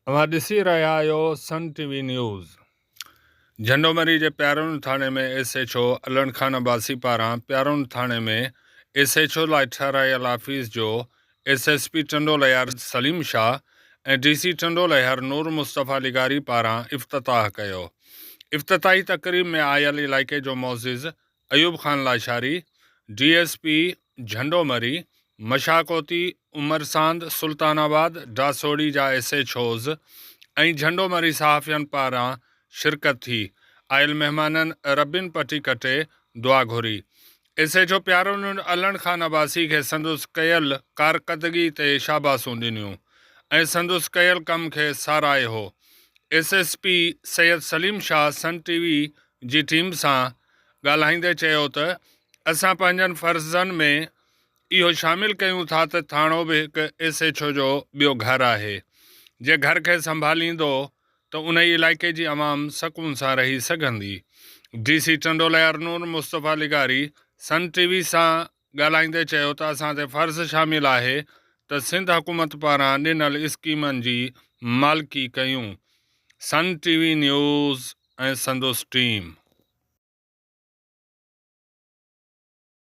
اوهان ڏسي رهيا آهيو Sun T V news. Jhando Marri جي پيارون ٿاڻي ۾ S H O Allan Khan Abbasi پاران پيارون ٿاڻي ۾ ايس ايڇ او لاء ٺهرايل آفيس جو S S P Tando Allahyar Saleem Shah ۽ D C Tando Allahyar Noor Mustafa لغاري پاران افتتاح ڪيو. افتتاحي تقريب ۾ آيل علائقي جو معزز Ayub Khan Lashari, D S P Jhando Marri, Mashakoti, Umar Sand, Sultanabad, Dasori جا ايس ايڇ اوز ۽ جهنڊو مري صحافين پاران شرڪت ٿي. آيل مهمانن ربين پٽي ڪٽي دعا گهري. ايس ايڇ او پيارو ننڍ علڻ خان عباسي کي سندس ڪيل ڪارڪردگي تي شاباسون ڏنيون ۽ سندس ڪيل ڪم کي ساراهيو. S S P Syed Saleem Shah Sun T V جي ٽيم سان ڳالهائيندي چيو ته اسان پنهنجن فرضن ۾ اهو شامل ڪيون ٿا ته ٿاڻو به هڪ ايس ايڇ او جو ٻيو گهر آهي جي گهر کي سنڀاليندو ته انهي علائقي جي عوام سڪون سان رهي سگهندي. ڊي سي ٽنڊولهيار نور مصطفيٰ لغاري سن ٽي وي سان ڳالهائيندي چيو ته اسان تي فرض شامل آهي ته سنڌ حڪومت پاران ڏنل اسڪيمن جي مالڪي ڪيون. سن ٽي وي نيوز ۽ سندس ٽيم.